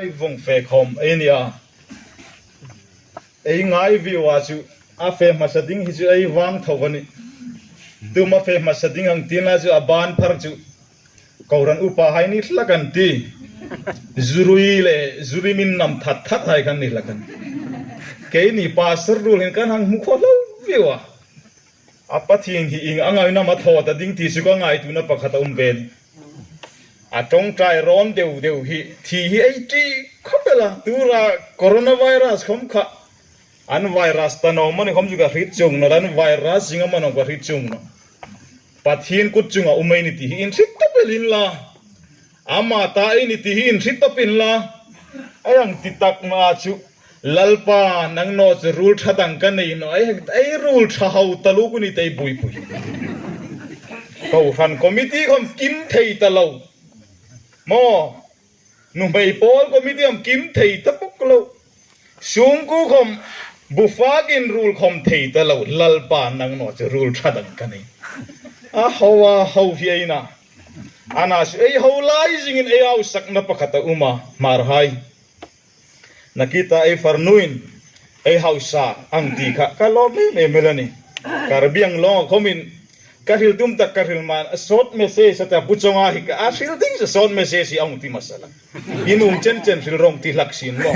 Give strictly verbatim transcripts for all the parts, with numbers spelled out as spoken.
Vawng fe khawm ei ni a. Ei ngai viu a chu a fe hmasa ding hi chu ei vang tho a nih. Tuma fe hmasa ding ang tina chu a ban phar chu kohran upa hai ni hlak an ti. Zuri le zuri min nam that that hai kan ni hlak an. Keini pastor ruol hin kan hang hmu kho lo viu a. A Pathien hi ieng ang a inam a thaw ta ding ti chu ka ngaituona pakhat a um ve. A ṭawngṭai rawn deu deu hi, thi hi ei ṭi khawp el a, tura coronavirus khawm kha. An virus ta naw mani khawm chu ka hriet chuong naw, an virus zing a mani ka hriet chuong naw. Pathien kut chunga um ei ni ti hi inhriet tawp el inla. Ama ta ei ni ti hi inhriet tawp inla. Ei ang ti tak ma chu Lalpa, nang naw chu ruol ṭha dang ka nei naw, ei, ei ruol ṭha hau taluo ku ni tei bui bui. Kohran committee khawm kim thei ta lo. Maw, nuhmei pawl committee khawm kim thei ta bawk lo. Sungkuo khawm, bu fakin ruol khawm thei ta lo. Lalpa, nang naw chu ruol ṭha dang ka nei. A ho a ho hi ei na. Ana chu ei ho lai zingin ei hausakna pakhat a um a, Hmar hai. Nakita ei farnuin, ei hausa ang ti kha ka lawm em em el a nih. Karbi Anglong khawmin ka hril tum tak ka hril man a short message a ta bu chonga hi ka a hril ding chu short message hi a hung ti hmasa la. I nuom chen chen hril rawng ti hlak sin maw.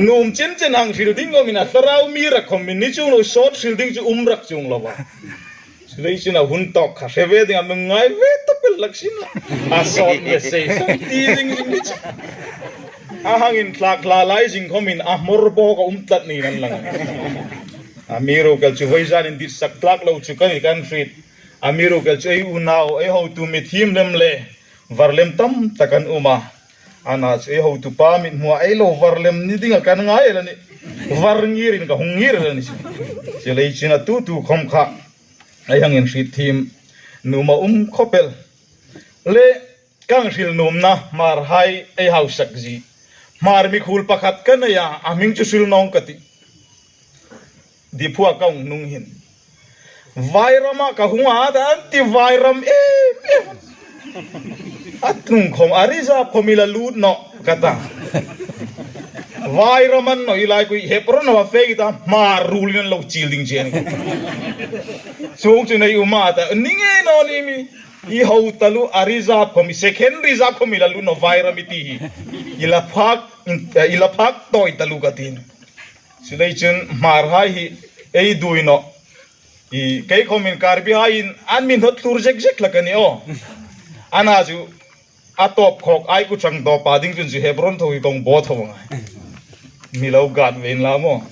Nuom chen chen hang hril ding khawmin a thlarau mi rak khawmin ni chuong lo short hril ding chu um rak chuong lo va. Chuleiin a hun tawk kha hre ve ding a mi ngai ve ta pel lak sin la. A short message ti zing zing ni chu. A hang inthlak hla lai zing khawmin a hmawr bawk a um tlat ni nan lang. Amiruokchu vawizanin dit sak tlak lo chu ka ni kan hriet. Amiruokchu ei unau, ei hotu mi thiem lem le var lem tam tak an um a. Ana chu ei hotu pa mithmua ei lo var lem ni dinga kan ngai el a nih. Var ngirin ka hung ngir el a nih. Chuleiin a tu tu khawm kha ei hang inhriet thiem nuom a um khawp el. Le ka hang hril nuomna Hmar hai ei hausak zie. Hmar mikhuol pakhat ka nei a, a hming chu hril nawng ka tih. Diphua ka hung hnung hin. Vairama ka hung a ta an ti Vairam em em. A tlung khawm a reserve khawm i la lut naw ka ta. Vairam an naw i lai kui Hebron a fe i ta Hmar ruolin an lo chil ding che a nih. Chuong chu nei um a ta ni ngei naw ni mi. I ho taluo a reserve khawm i second reserve khawm i la lut naw Vairam i ti hi. I la phak, i la phak tawi taluo ka ti. Chuleiin Hmar hai hi ei dui naw. I kei khawmin Karbi haiin an mi hnawt thlur zek zek hlak a ni aw. Ana chu a tawp khawk ai ku chang tawpa ding chun chu Hebron tho hi kong bo tho ngai. Mi lo gat vein la maw.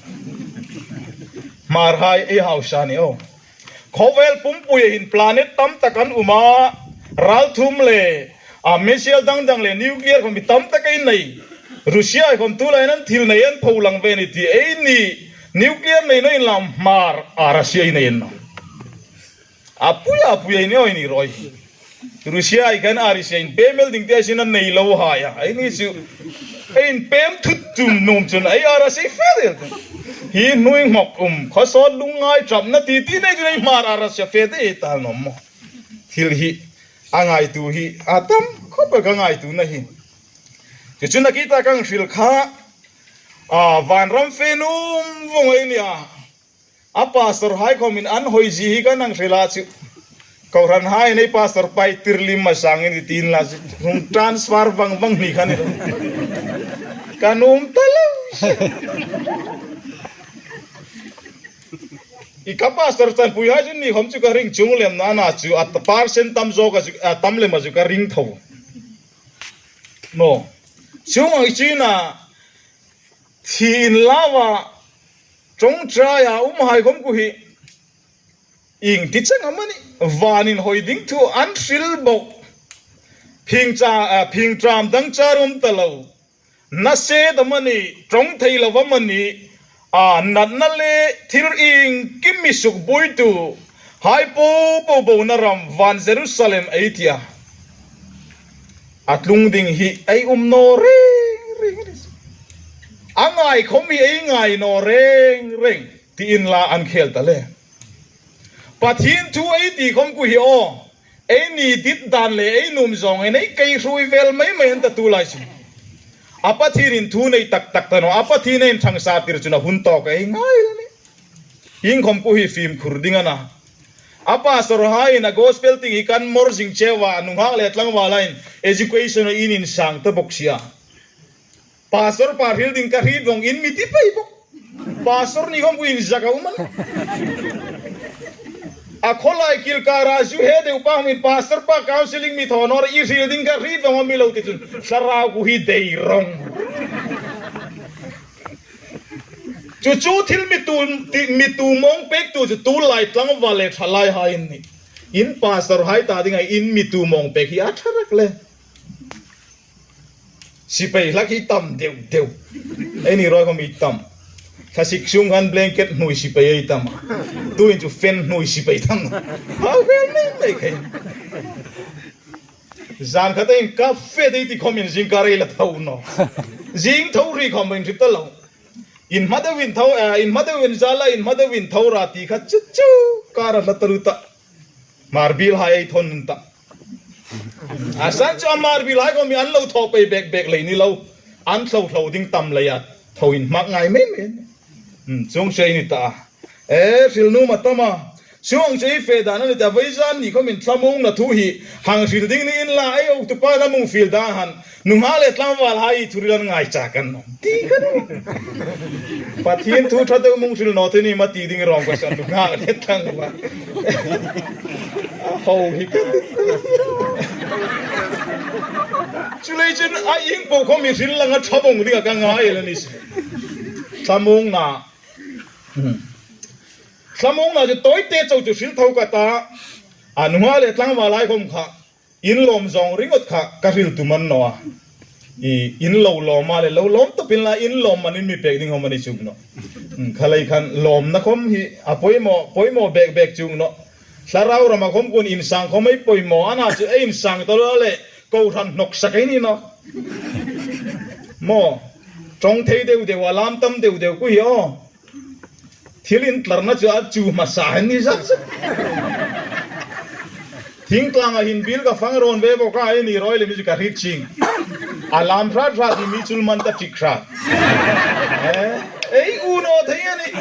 Hmar hai ei hausa ni aw. Khawvel pumpuia hin planet tam tak an um a, ralthuom le, a, missile dang dang le nuclear khawm tam tak ei nei. Russia khawm tulaiin an thil nei an pho lang ve ni ti ei ni. Nuclear nei naw inla Hmar a Russia ei nei naw. A pui a pui ei ni oi ni roi. Russia ei kan a Russia in payment ding te sin an nei lo hai a. Ei ni chu. Ei in pem thut tum nuom chun ei a Russia fe del. Hi hnui ngawk um. Khawsawt lungngai ṭapna ti ti nei chu ei Hmar a Russia fe te ei tal nuom maw. Thil hi a ngaituo hi a tam khawp a ka ngaituona hi. Chu chu nakita ka hang hril kha. A, vanram fe nuom vawng ei ni a. A pastor hai khawmin an hoi zie hi ka hang hril a chu. Kohran hai nei pastor pai tir lim ma sangin i ti inla chu. Hung transfer vang vang ni kha ni. Ka nuom ta lo. I ka pastor chanpui hai chu ni khawm chu ka ring chuong lem naw a chu a percent tam zawk a chu, a tam lem a chu ka ring tho. Maw. Chuong ang i china thi inla va ṭawngṭaia um hai khawm khu hi. Ieng ti chang am a ni. Vanin hoi ding thu an hril bawk. Phingcha, a, phingṭam dang char um ta lo. Naset am a ni, ṭawng thei lo am a ni, a, natna le thil iengkim mi sukbuoitu, hai po po bona ram van Jerusalem ei ti a. A tlung ding hi ei um naw reng reng. A ngai khawm hi ei ngai naw reng reng. Ti inla an khel ta le. Pathien thu ei ti khawm khu hi aw. Ei ni dit dan le ei nuom zawng ei nei kei hrui vel mai mai an ta tulai chu. A Pathienin thu nei tak tak ta naw, a Pathienin thangsa tir chun a hun tawk a ei ngai a nih. Hieng khawm khu hi fimkhur ding a na. A pastor hai in a gospel tieng hi kan mawr zing cheu a, nunghak le tlangval hai in education a in insang ta bawk si a. Pastor pa hril ding ka hriet vawng in mi ti pei bawk. Pastor ni khawm khu inzak a um a nih. A khawlai kil kara zu he deu pa hmangin pastor pa counseling mi thaw naw rawh, i hril ding ka hriet vawng a mi lo ti chun thlarau khu hi dei rawng. Chu chu thil mi tu, ti, mi tu mawng pektu chu tulai tlangval le thalai hai a nih. In pastor hai ta dinga in mi tu mawng pek hi a ṭha rak le. Sipai hlak hi tam deu deu. Eini ruok khawm i tam. Thlasik sung khan blanket hnuoi sipai ei tam. Tuhin chu fan hnuoi sipai tam. Hau fel mei mei kha. Zan khata in ka fe dei ti khawmin zingkar ei la tho naw. Zing tho ri khawm in hrip ta lo. In hma deuin tho, eh, in hma deuin zala, in hma deuin tho ra ti kha chu chu kara hla ta ru ta. Hmar bil hai ei thawn ta. A san chu a Hmar bil hai khawm hi an lo thaw pei bek bek lei ni lo. An thaw thaw ding tam leia thaw inhmak ngai mei mei. Hmm, chuong chu ei ni ta. E, hril nuom a tam a. Chuong chu ei fe dan a ni ta, vawisun ni khawmin thlamuongna thu hi hang hril ding ni inla, ei uktu pa na mung fil dan han. Nunghak le tlangval hai thuhril an ngaicha kan naw. Ti ka naw. Pathien thu ṭha deu mung hril naw ti ni ma ti ding rawng ka san nunghak le tlangval. A ho hi ka. Chuleiin a ieng po khawm i hril langa ṭha vawng dinga ka ngai el a ni si. Thlamuongna. Hmm. Thlamuongna chu tawite chau chu hril tho ka ta. A nunghak le tlangval hai khawm kha. In lawm zawng ringawt kha ka hril tum a ni naw a. I in lo lawm a le lo lawm tawp inla in lawm manin mi pek ding khawm a ni chuong naw. Hmm, kha lei khan lawmna khawm hi a poimaw, poimaw bek bek chuong naw. Thlarau rama khawm khun insang khawm ei poimaw a na chu ei insang ta lo le kohran hnawksak ei ni naw. Maw, ṭawng thei deu deu a lam tam deu deu khu hi aw. Thil intlarna chu a chu hmasa hin ni zat zat. Thingtlanga hin bil ka fang rawn ve bawk a, eini ruoi le mi chu ka hriet ching. A lam hrat hrat hi mi chul man ta tik hrat. Eh, ei u naw thei a nih.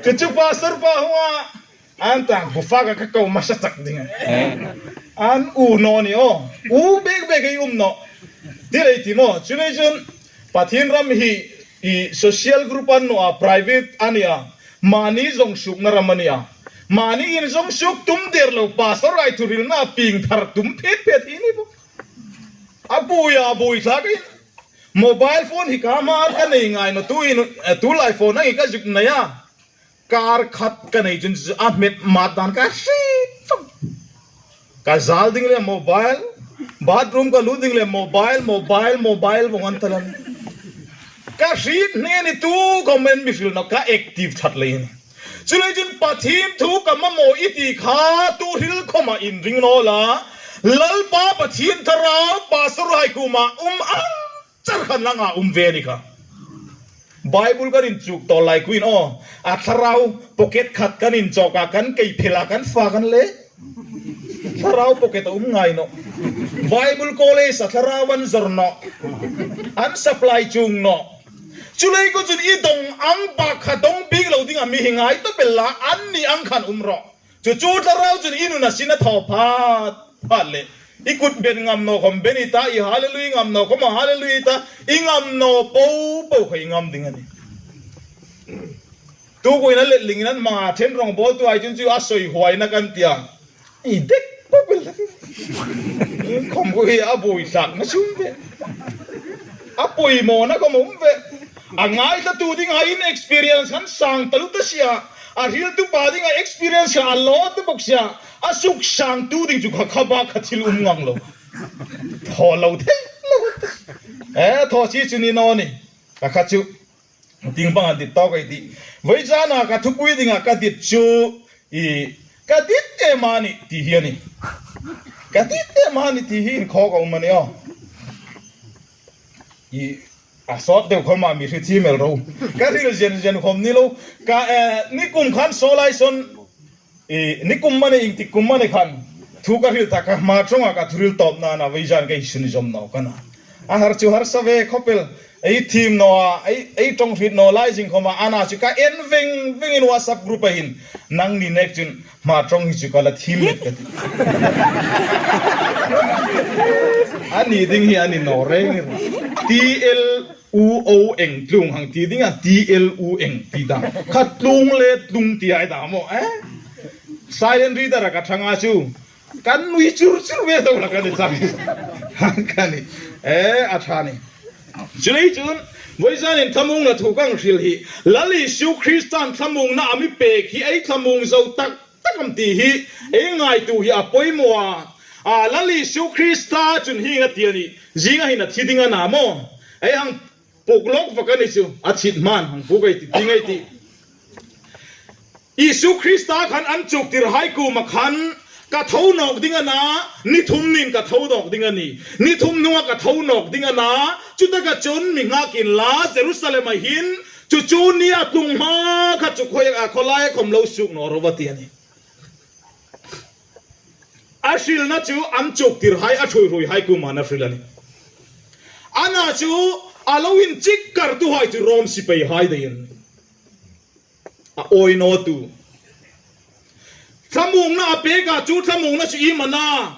Chu chu pastor pa hung a. An ta, bu fa ka ka ko masa tak ding. Eh. An u naw ni aw. U bek bek ei um naw. Ti lei ti maw. Chuleiin Pathien ram hi i social group a ni naw a, private a ni a. Mani zong sukna ram a ni a. Mani in zong suk tum der lo pastor hai thuhrilna pieng thar tum phet phet hi ni bo. A buoi a buoi thlak in. Mobile phone hi ka hma ka nei ngai naw tuin, eh, tulai phone ang hi ka zuk nei a. Kar khat ka nei chun a hmet mat dan ka hriet. Ka zal ding le mobile, bathroom ka lut ding le mobile, mobile, mobile vawng an ta lem. Ka hriet hne ni tu comment mi hril naw ka active that lei ni. Chuleiin Pathien thu ka mamaw i ti kha tu hril khawma inring naw la. Lalpa Pathien Thlarau pastor hai kuoma um ang char khan langa um ve ni kha. Bible kan inchuk tawl lai khuin aw. A thlarau pocket khat kan inchawk a kan kei phel a kan fa kan le. Thlarau pocket a um ngai naw. Bible college a thlarau an zawr naw. An supply chuong naw. Chuleiin chun i dawng ang bak kha dawng bik lo dinga mi hi ngai ta pei la an ni ang khan um rawh. Chu chu thlarau chun i nun a sin a thaw phat phat le. I kut ben ngam naw khawm ben i ta, i hallelujah ngam naw khawm a hallelujah i ta, i ngam naw po po kha i ngam ding a nih. Tu kuoin a let lingin an hmanga ṭhen rawngbawltu hai chun chu a sawi huaina kan tia. I dek po po le. Khawm khu hi a buoi thlakna sum ve. A poimawna khawm um ve. A ngaithlatu ding hai in experience kan sang taluo ta si a. A hriltu pa dinga experience kha a lo ta bawk si a. A suksangtu ding chu kha kha bak kha thil um ngang lo. Thaw lo thei lo. Eh, thaw si chu ni naw ni. Ka kha chu. Ting bang a dit tawk ei ti. Vawisuna ka thupui dinga ka dit chu i ka dit em a nih ti hi a nih. Ka dit em a nih ti hi inkhawk a um a nih aw. I a sawt deu khawma mi hriet hi mel ro. Ka hril zen zen khawm ni lo. Ka, eh, nikum khan saw lai sawn, eh, nikum mani ieng tik kum mani khan thu ka hril ta ka hma ṭawnga ka thuhril tawpna a na vawisun ka hi sun zawm naw ka na. A har chu harsa ve khawp el. Ei thiem naw a, ei, ei ṭawng hriet naw lai zing khawma, a na chu ka en veng vengin WhatsApp group-a hin. Nangni nek chun hma ṭawng hi chu ka la thiem met ka ti. A ni ding hi a ni naw reng. T L U O N tlung hang ti ding a, T L U N ti dang. Kha tlung le tlung ti ai dam maw, eh? Silent reader-a ka ṭhang a chu. Kan nui chur chur ve deu la ka ni chang. Ka ni. Eh, a ṭha ni. Chuleiin chun, vawizanin thlamuongna thu kan hril hi. Lal Isu Kristan thlamuongna a mi pek hi ei thlamuong zo tak tak am ti hi. Ei ngaituo hi a poimaw a. A, Lal Isu Krista chun hi a ti a nih. Zinga hin a thi ding a na maw. Ei hang puk lawk vak a ni chu. A thi hman hang puk ei ti, ti ngei ti. Isu Krista khan an chuktirhai kuoma khan ka tho nawk ding a na, ni thum niin ka tho nawk ding a nih. Ni thum hnunga ka tho nawk ding a na, chutaka chun mi nghak inla Jerusalem-a hin, chu chu ni a tlung hma kha chu khoi-, a, khawlaia khawm lo suok naw ro a ti a nih. A hrilna chu an chuktirhai, a ṭhuoiruoihai kuoma a hril a nih. A na chu a lo inchik kartuhai chu Rom sipaihai dei an nih. A awi naw tu. Thlamuongna a pek a chu thlamuongna chu iem a na.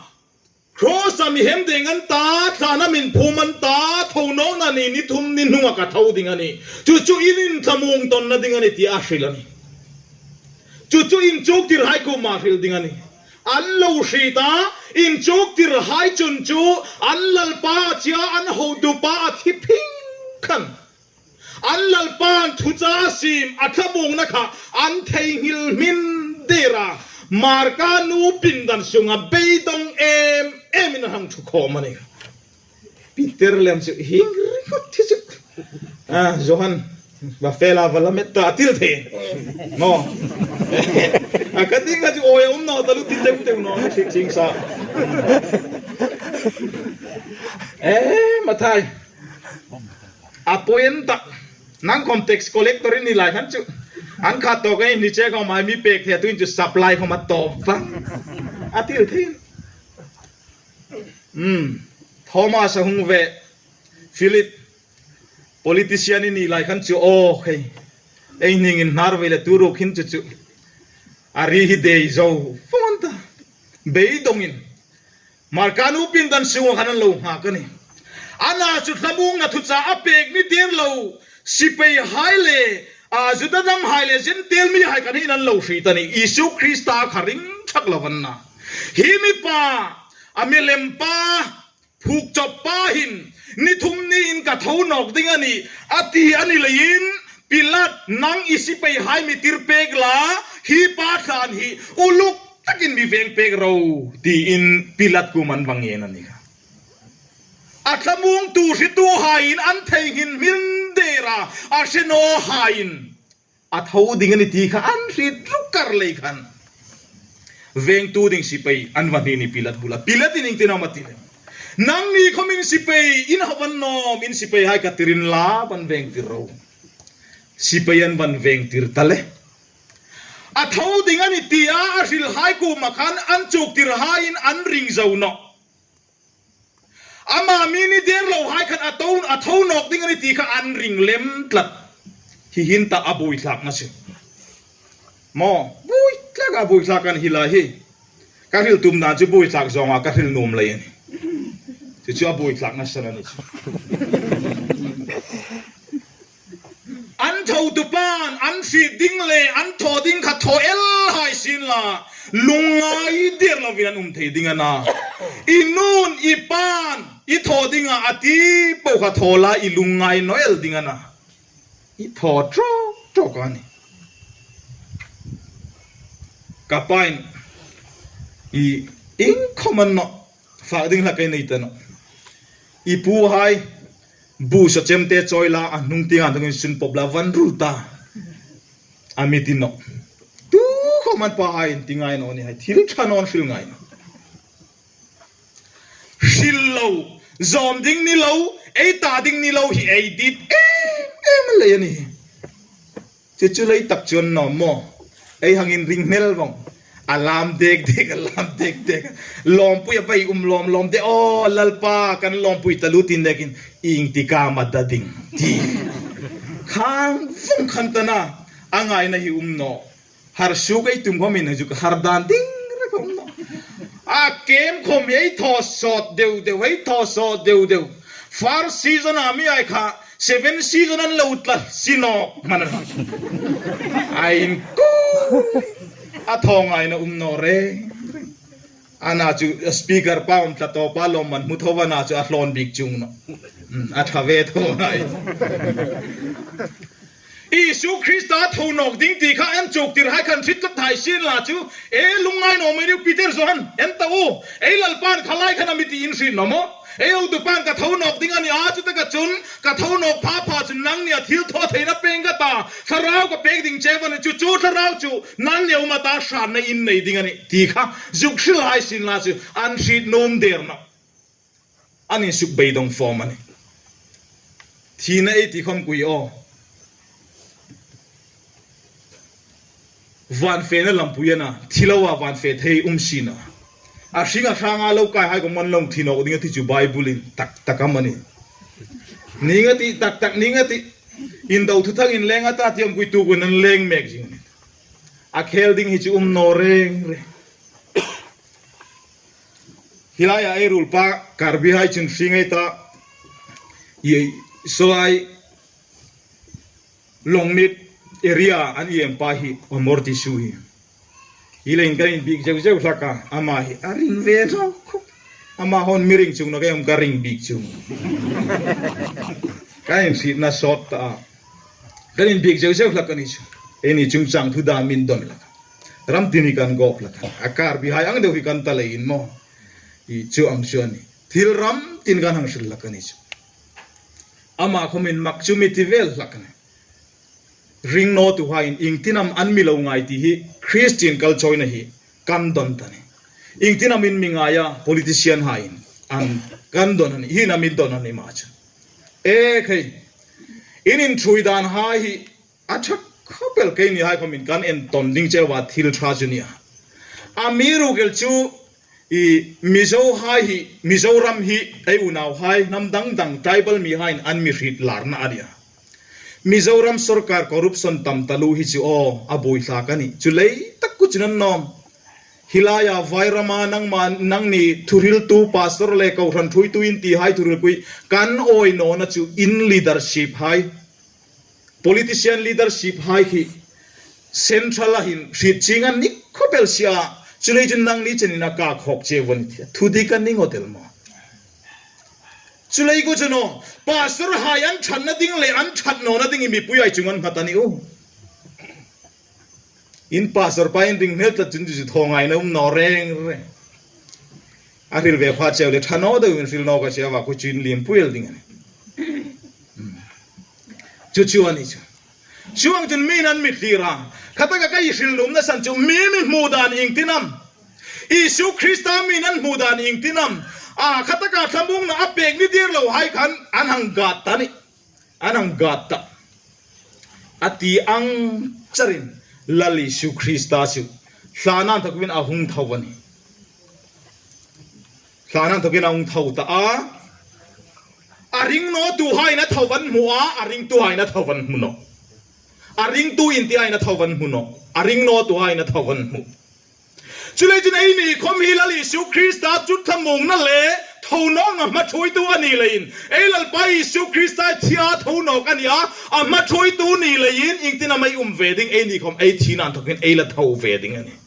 Cross-a mi hemdeng an ta, thlana min phum an ta, tho nawkna ni, ni thum ni hnunga ka tho ding a nih. Chu chu in, in thlamuong tawnna ding a nih ti a hril a nih. Chu chu inchuktirhai kuoma hril ding a nih. An lo hriet a, inchuktirhai chun chu, an Lalpa chie, an hotupa a thi phing khan. An Lalpan thuchah a siem, a thlamuongna kha an theinghil hmin der a, Marka nu pindan sunga beidawng em emin a hang ṭhu khawm a nih. Peter lem chu hing ringawt thi chu. A, Johan, va fel a va la met ta a ti thei. No. A ka ti ka chu awi a um naw taluo ti teu teu naw, a hriet chieng sa. Eh, Mathai. A point ta. Nang khawm tax collector i ni lai khan chu. An khat tawk ei ni che khawm a mi pek thei tuhin chu supply khawm a tawp vang. A ti thei. Hmm. Thomas a hung ve. Philip. Politician i ni lai khan chu, aw, hei. Ei hning inhnar ve le tu ruok hin chu chu. A ri hi dei zo. Fon ta. Beidawngin. Marka nu pindan sunga khan an lo nghak a nih. A na chu thlamuongna thuchah a pek ni der lo sipaihai le, a, Juda danghai le Gentile mihai khan hin an lo hriet a nih. Isu Krista kha ring thak lo an na. Hi mipa, a milim pa, phuk chawp pa hin, ni thum niin ka tho nawk ding a nih, a ti a ni leiin, Pilat, nang i sipaihai mi tir pek la, hi pa tlan hi uluk takin mi veng pek ro, tiin Pilat kuoma an va ngen a nih. A thlamuongtu hrietuhaiin an theinghil hmin der a, a hre nawhaiin a tho ding a nih ti kha an hriet ruk kar lei khan. Vengtu ding sipai an va hni a nih Pilat bula. Pilatin ieng tin am a ti le. Nangni khawmin sipai in hawng nawm, in sipaihai ka tir inla, van veng tir ro. Sipai an van veng tir ta le. A tho ding a nih tia a hrilhai kuoma khan an chuktirhaiin an ring zo nawh. Ama mi ni der lohai khan a tho, a tho nawk ding a nih ti kha an ring lem tlat. Hi hin ta a buoithlakna chu. Maw, buoithlak a buoithlak an hi lai hi. Ka hril tum dan chu buoithlak zawnga ka hril nuom lei a nih. Chu chu a buoithlakna san a nih chu. An thotupan, an hriet ding le an thaw ding kha thaw el hai sien la, lungngai der lovin an um thei ding a na. I nun, i pan, i thaw dinga a ti po kha thaw la, i lungngai naw el ding a na. I thaw trawk trawk a nih. Ka pain, i ieng khawm a ni naw. Fak ding hlak ei nei ta nawh. I puhai, bu sa chemte chawi la, a hnung tienga hnungin sun pawp la, van rul ta. A mi ti nawh. Tu khawm an pahai ti ngai naw ni hai, thil ṭha naw an hril ngai naw. Hril lo, zawm ding ni lo, ei ta ding ni lo hi ei dit em em lei a nih. Chu chu lei tak chuong naw maw. Ei hang inring hmel vawng. A lam dek dek, a lam dek dek. Lawmpui a bai um lawm lawm de, "Aw, Lalpa, kan lawmpui taluo," ti nekin, "Ieng tik am a da ding?" ti. Khang vawng khan ta na, a ngaina hi um naw. Har suk ei tum khawmin, a zuk har dan ding rek a um naw. A kem khawm ei thaw sawt deu deu, ei thaw sawt deu deu. First season a mi ai kha, seven season an lo tla si nawk hman a. A inkuo. A thaw ngaina um naw reng reng. Ana chu speaker pa um tla tawpa lawmman hmu tho a, ana chu a hlawn bik chuong naw. Hmm, a ṭha ve tho ngai. Isu Krista tho nawk ding ti kha an chuktir hai khan hriet tlat hai sien la chu, e, lungngai naw mei ni u, Peter, Johan, en ta u, ei Lalpan kha lai khan a mi ti in hriet naw maw? Ei hotupan ka tho nawk ding a nih a, chutaka chun ka tho nawk pha pha chun nangnia thilthawtheina pêng ka ta, thlarau ka pêk ding che a nih, chu chu thlarau chu nangnia um a ta, hratna in nei ding a nih ti kha zuk hril hai sien la chu an hriet nuom der naw. An insuk beidawng fawm a nih. Thina ei ti khawm kuoi aw. Van fena lampui a na, thi loa van fe thei um si naw. A hring a hrang a lo kai hai khawm an lo thi nawk ding a ti chu Bible-in tak tak am a nih. Ning a tih, tak tak ning a tih. Indo thuthang inleng a ta ti am kuoi, tu kuoin an leng mek zing a nih. A khel ding hi chu um naw reng reng. Hi laia ei ruolpa Karbi hai chun hre ngei ta. I, so ai Longmit area an iem pa hi, Omor Tisu hi. Hi leiin kan inbiek zeu zeu hlak a, ama hi a ring ve tho. Ama hon mi ring chuong naw, kei am ka ring bik chuong. Kan inhrietna sawt ta a. Kan inbiek zeu zeu hlak a ni chu. Eini chungchang thu dam min don hlak. Ram tin hi kan gawp hlak. A Karbi hai ang deu hi kan ta leiin maw. I chu ang chu a nih. Thil ram tin kan hang hril hlak a ni chu. Ama khawmin mak chu mi ti vel hlak a nih. Ring nawtuhaiin iengtin am an mi lo ngai ti hi Christian kal chawina hi kan don ta nih. Iengtin am in mi ngai a, politician haiin an kan don a nih. Hi na min don a ni ma chu. E khai. In inṭhuoi dan hai hi a ṭha khawp el, keini hai khawmin kan entawn ding cheu a, thil ṭha chu nia. Amiruokchu i Mizo hai hi, Mizoram hi ei unauhai, hnam dang dang tribal mihaiin an mi hriet larna a nia. Mizoram sawrkar corruption tam taluo hi chu aw, a buoi hlak a nih. Chu lei tak kuo chu nan nawm. Hi laia Vairama nangma, nangni thuhriltu pastor le kohran ṭhuoitu in ti hai thuhril kuoi kan awi nawna chu in leadership hai. Politician leadership hai hi central-a hin hriet chieng a ni khawp el si a, chuleiin chun nangni chenin a kak hawk che vawng a nih. Thu dik a ni ngawt el maw. Chuleiin kuo chu naw, pastor hai an ṭhatna ding le an ṭhat nawna ding hi mipui hai chunga an nghat a ni u. In pastor pa in ring hmel tlat chun chu thaw ngaina um naw reng reng. A hril ve pha cheu le ṭha naw deuin hril naw ka tia, va kuo chu in liem pui el ding a nih. Chu chu a ni chu. Chuongchun mi'n an mi thlir a. Khataka ka hril nuomna san chu mi mi hmu dan iengtin am. Isu Krista mi'n an hmu dan iengtin am. A khataka thlamuongna a pek ni der lo hai khan an hang gat ta nih. An hang gat ta. A ti ang charin Lal Isu Krista chu thlana inthawkin a hung tho a nih. Thlana inthawkin a hung tho ta a. A ring nawtuhaiin a tho an hmu a, a ringtuhaiin a tho an hmu nawh. A ringtu inti haiin a tho an hmu nawh. A ring nawtuhaiin a tho an hmu. Chuleiin chun eini khawm hi Lal Isu Krista chu thlamuongna le tho nawkna hmaṭhuoitu a ni leiin, ei Lalpa Isu Krista thia tho nawk a nia, a hmaṭhuoitu ni leiin, iengtin am ei um ve ding, eini khawm ei thina inthawkin ei la tho ve ding a nih.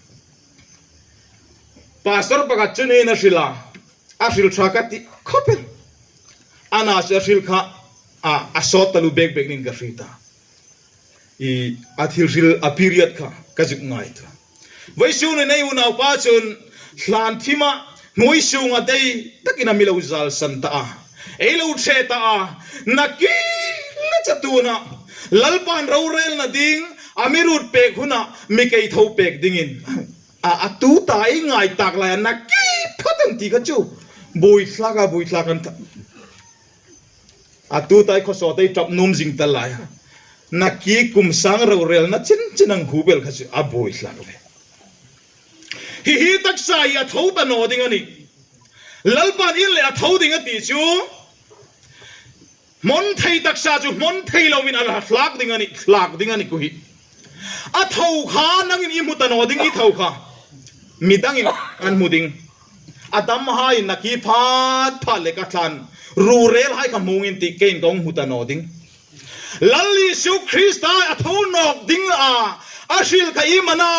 Pastor pakhat chun ina hril a, a hril ṭha ka ti khawp el. Ana chu a hril kha, a, a sawt taluo bek bek niin ka hriet a. I, a thil hril a period kha ka zuk ngaituo. Vawisun hin ei unaupa chun thlan thima hnuoi sunga dei takin a mi lo zalsan ta a. Ei lo ṭhe ta a. Nakie le chatuona Lalpan rorelna ding a mi ruot pek huna mi kei tho pek dingin. A, a tuta ei ngai tak laia nakie phat an ti kha chu. Buoi hlak a, buoi hlak an ta. A tuta ei khawsawt ei ṭap nuom zing ta laia. Nakie kum sang rorelna chin chin ang hu bel kha chu a buoi hlak ve. Hi hi taksa hi a tho ta naw ding a nih. Lalpan in le a tho ding a ti chu. Hmawn thei taksa chu hmawn thei loin a la thlak ding a nih, thlak ding a nih khu hi. A tho kha nangin i hmu ta naw ding, i tho kha. Mi dangin an hmu ding. A damhai nakie phat phat le ka thlan. Ru rel hai kha hmung in ti kein ka hung hmu ta naw ding. Lal Isu Krista a tho nawk ding a, a hril kha iem a na,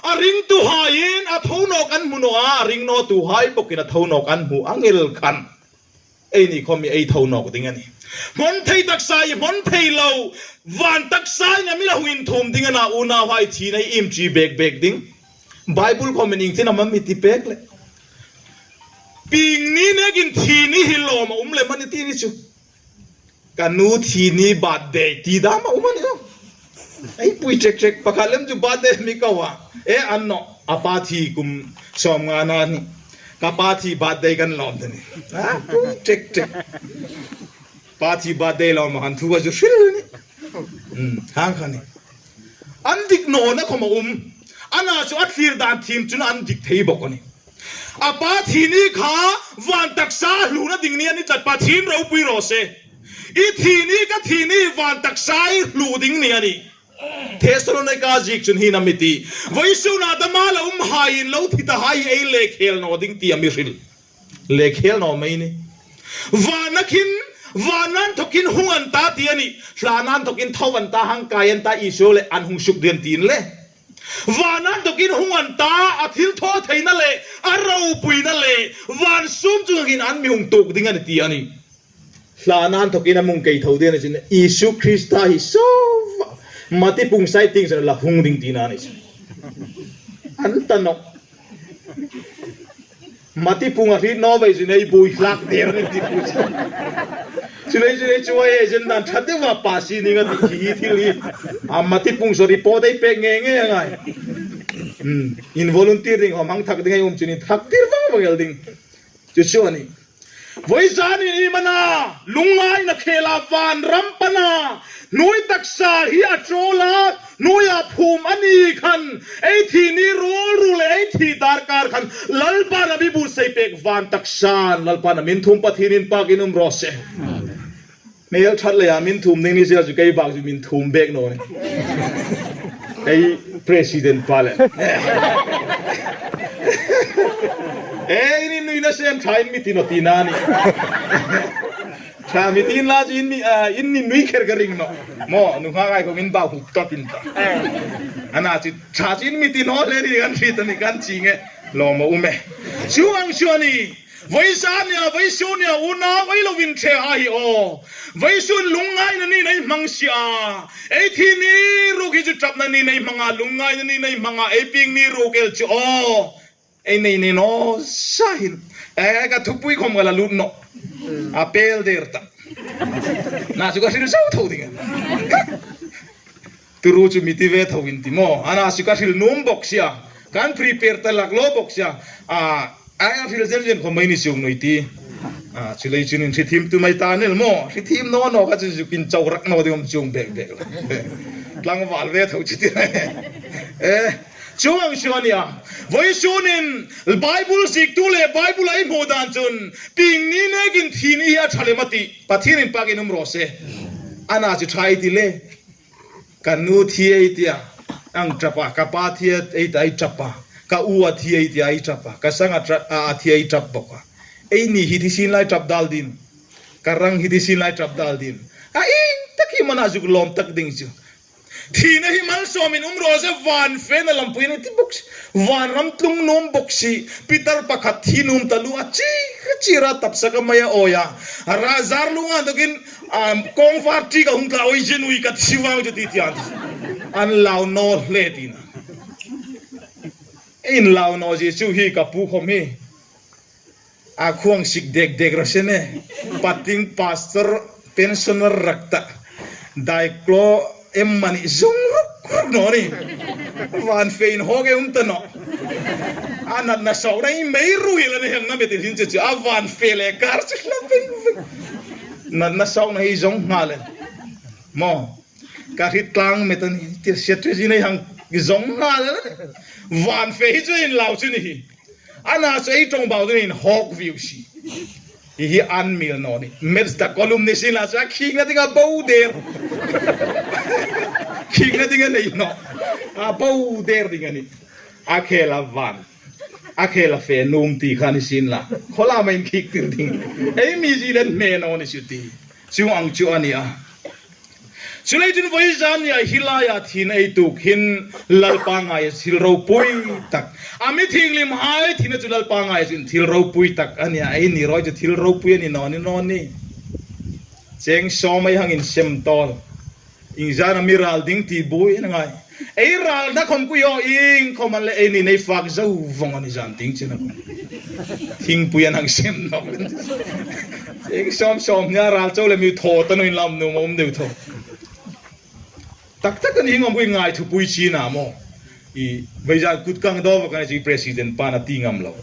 a ringtuhaiin a tho nawk an hmu naw a, a ring nawtuhai bawkin a tho nawk an hmu ang el khan. Eini khawm ei tho nawk ding a nih. Hmawn thei taksa hi hmawn thei lo, van taksa hi a mi la hung inthum ding a na, unauhai, thina hi iem ṭi bek bek ding. Bible khawmin ieng tin am a mi ti pek le. Pieng ni nekin thi ni hi lawm a um lem a ni ti ni chu. Ka nu thi ni birthday ti dam a um a ni chu. Ei pui chek chek, pakhat lem chu birthday mi ko a. E, a ni naw, a pa thi kum sawmnga na ni. Ka pa thi birthday kan lawm ta ni. A pui chek chek. Pa thi birthday lawm a han thu a chu hril ni. Hmm, hang kha ni. An dik nawna khawm a um. Ana chu a thlir dan thiem chun an dik thei bawk a nih. A pa thi ni kha van taksa hluna ding ni a ni tlat, Pathien ropui raw se. I thi ni, ka thi ni van taksa i hlu ding ni a nih. Thessalonika ziek chun hi am a mi ti. Vawisun a dama la umhaiin lo thi tahai ei lekhel naw ding ti a mi hril. Lekhel naw mei ni. Vana khin, vana inthokin hung an ta ti a nih. Hlana inthokin tho an ta, hang kai an ta, Isu le an hung suk ding ti a ni le. Vana inthokin hung an ta, a thilthawtheina le, a ropuina le, van sum chungah hin an mi hung tuok ding a nih ti a nih. Hlana inthokin a mi hung kai tho ding a ni chun, Isu Krista hi saw, Mati pung sai tieng chun la hung ding tina a ni chun. An ta nawh. Mati pung a hriet naw vei chun ei buoi hlak der a ni ti pu chu. Chuleiin, chuleiin chu ei agenda ṭha deuva pass ni nga ti hi thil hi. A Mati pung saw report ei pek ngei ngei a ngai. Hmm. In volunteer ding khawm hang thak ding ei um chun in thak tir vang vang el ding. Chu chu a nih. Vawi zanin iem a na, lungngaina khela van ram pana, hnuoi taksa hi a ṭawl a, hnuoia phum a ni khan, ei thi ni ruol ruol le ei thi darkar khan, Lalpan a mi buotsai pek van taksan, Lalpan a mi inthum, Pathien inpakin um raw se. Hmel ṭhat leia mi inthum ding ni sela chu kei bak chu mi inthum bek naw ni. Ei president pa le. Ei, in nuina sem ṭha in mi ti naw tina a nih. Ṭha mi ti inla chu in mi, ah, in nui kher ka ring nawh. Maw, nunghak hai khawm in bak huk tawp in ta. Ana chu ṭha chu in mi ti naw le ni kan hriet a nih kan chi nge. Lawm a um e. Chuong chu a nih. Vawi zan nia, vawisun nia, unau ei lo inṭhe a hi aw. Vawisun lungngaina niin ei hmang si a. Ei thi ni ruok hi chu ṭapna niin ei hmang a, lungngaina niin ei hmang a, ei pieng ni ruok el chu aw. Ei nei nei naw sa hin. E, ka thupui khawm ka la lut nawh. A pel der ta. Na chu ka hril zo tho ding. Turu chu mi ti ve tho in ti maw. Ana chu ka hril nuom bok si a. Kan prepare ta lak lo bok si a. A, a hril zen zen khawm ei ni chuong naw ti. A, chuleiin chun in hre thiem tum ei ta ni el maw. Hre thiem naw naw kha chu zuk inchau rak naw ding um chuong bek bek la. Tlangval ve tho chu ti. E, chuong chu a nih a. Vawisunin Bible ziektu le Bible ei hmu dan chun pieng ni nekin thi ni hi a ṭha lem a tih. Pathien inpakin um raw se. Ana chu ṭha ei ti le. Ka nu thi ei tia, ang ṭap a, ka pa thi ei tia, ei ṭap a, ka u a thi ei tia, ei ṭap a, ka sanga ṭap, a, a thi ei ṭap bok a. Eini hi thi sin lai ṭap dal ding. Ka rang hi thi sin lai ṭap dal ding. A ieng tak hi mana zuk lawm tak ding chu. Thina hi malsawmin um raw se, van fena lampui ni ti bok si. Van ram tlung nuom bok si. Peter pakhat thi nuom taluo a chi, chi ra tapsa ka mai a awi a. A ra zar lunga tokin, um, kawng var ti ka hung tla awi zen ui ka thi vang chu ti ti an. An lau naw hle tina. In lau naw zie chu hi ka pu khawm hi. A khuong sik dek dek raw se ne. Pating pastor pensioner rak ta. Daiklo em mani zung ruk ruk naw ni. Van fe in hawk e um ta nawh. A natna sawkna hi mei ruoi la ni hang na metin hin chu chu. A van fe le kar chu hla veng veng. Natna sawkna hi zong nga le. Maw. Ka hriet tlang met a ni. Ti sia tu zi nei hang. Zong ngal. Van fe hi chu inlau chu ni hi. Ana chu ei ṭawngbau dingin hawk viu si. Hi hi an mil naw ni. Maths-a column ni sien la chu a khikna ding a bo der. Khikna ding a nei naw. A bo der ding a nih. A khela van. A khela fe nuom ti kha ni sien la. Khawlam a inkhiktir ding. Ei mi zie le hme naw ni chu ti. Chuong ang chu a nih a. Chuleiin vawisun nia hi laia thina ei tuok hin Lalpa ngaia thil ropui tak. A mi thienghlimhai thina chu Lalpa ngaia thil ropui tak a nih a, eini ruok chu thil ropui a ni naw ni naw ni. Cheng sawm ei hang insem tawl. Iengzat am i ral ding ti buoi a ngai. Ei ralna khom kha iengkhom an leh eini nei fak zo vong a ni zan ding china. Thingpui an hang sem nawk. Cheng sawm sawm nia ral chau le mi thaw ta naw inla nuom a um deu tho. Tak tak a ni ngam kha ngai thupui china maw. I vawisun kut kang do va kan chi president pa na ti ngam lo.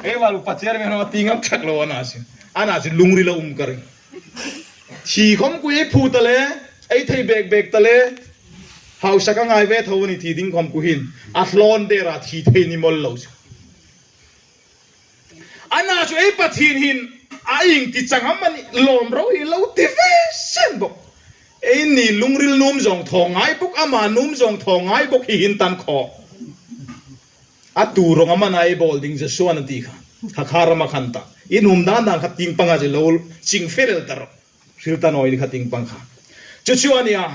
Ei va lu pa chairman na ti ngam tak lo ana si. Ana si lungrila um ka ring. Thi khom kha ei phu ta le, ei thei bek bek ta le. Hausa ka ngai ve tho ni thi ding khom kha hin. A hlon dera thi thei ni mawl lo. Ana chu ei Pathien hin a ieng ti chang am a ni lawm ro hi lo ti ve sien bok. Eini lungril nuom zawng thaw ngai bok, ama nuom zawng thaw ngai bok hi hin tan khaw. A tu rawng am a na ei bawl ding Joshua na ti kha. Kha kha rama khan ta. I nuom dan dan kha tieng panga chu lo ching fe rel ta ro. Hril ta naw ni kha tieng pang kha. Chu chu a nih a.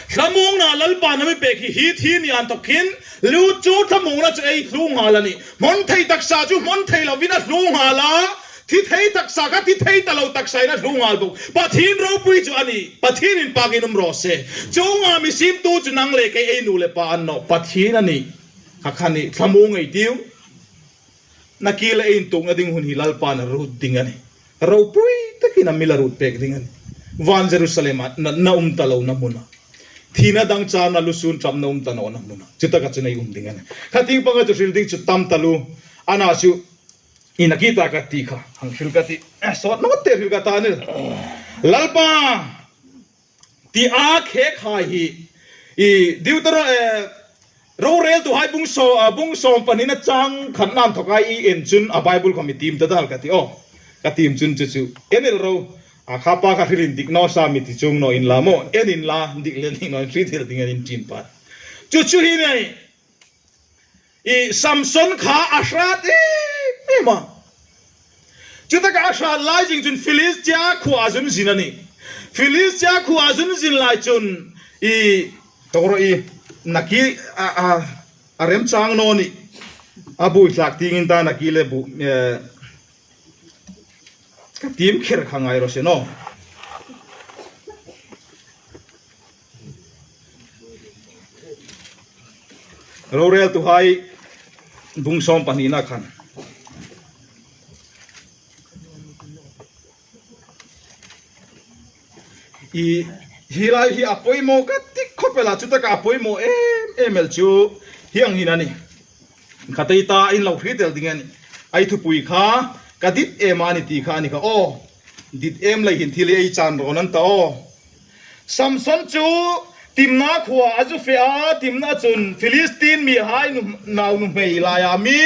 Thlamuongna Lalpan a mi pek hi hi thi ni inthawk hin, Lut chu thlamuongna chu ei hluo nghal a nih. Hmawn thei taksa chu hmawn thei lovin a hluo nghal a. Thi thei taksa kha thi thei ta lo taksain a hluo nghal bok. Pathien ropui chu a nih. Pathien inpakin um raw se. Chuonga mi siemtu chu nang le kei ei nu le pa a ni naw. Pathien a nih. Kha kha ni thlamuong ei tiu. Nakie le ei intuokna ding hun hi Lalpan a ruot ding a nih. Ropui takin a mi la ruot pek ding a nih. Van Jerusalem-a na, na um ta lo na hmuna. Thina dangchar na lusun ṭap na um ta naw na hmuna. Chutaka chun ei um ding a nih. Kha tieng panga chu hril ding chu tam taluo. Ana chu i nakie ta ka ti kha. Hang hril ka ti. Eh, sawt naw te hril ka ta ni. Lalpa! Ti a khek hai hi, i Deutero-, eh, Roreltuhai bung saw-, ah, bung sawm pahnina chang khatna inthawka i en chun a Bible khom i tiem ta dal ka ti aw. Ka tiem chun chu chu. En el ro. A kha pa kha hrilin dik naw sa mi ti chuong naw inla maw. En inla dik le dik naw in hriet thei ding an in chin pa. Chu chu hi nei. I Samson kha a hrat em em a. Chutaka a hrat lai zing chun Philistia khuoa zun zin a nih. Philistia khuoa zun zin lai chun i tawra i nakie a, a, a remchang naw nih. A buoi tlak tieng in ta nakie le bu, eh, Ka tiem kher kha ngai raw se naw. Roreltuhai bung sawm pahnina khan. I, hi lai hi a poimaw ka ti khawp el a, chutaka a poimaw em em el chu hi ang hin a nih. Kha tei ta in lo hriet el ding a nih. Ei thupui kha ka dit em a ni ti kha a ni kha aw. Dit em lei hin thil hi ei chan rawn an ta aw. Samson chu Timna khuoa a zu fe a, Timna chun Philistin mihai nu-, nau nuhmei laia mi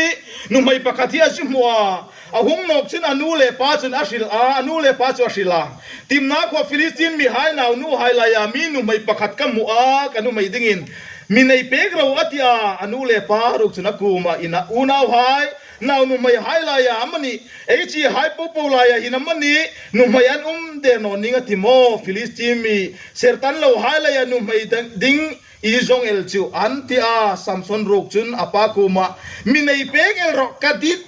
nuhmei pakhat hi a zu hmu a. A hung nawk chun a nu le pa chun a hril a, a nu le pa chu a hril a. Timna khuoa Philistin mihai naunuhai laia mi nuhmei pakhat ka hmu a, ka nuhmei dingin mi nei pek ro a ti a, a nu le pa ruok chun a kuoma, i na unauhai, nau nuhmeihai laia amanih, ei chihai popo laia hin amanih, nuhmei an um der naw ning a ti maw, Philistin mi sertan lohai laia nuhmei dang-, ding i zong el chu an ti a, Samson ruok chun a pa kuoma, mi nei pek el rawh ka dit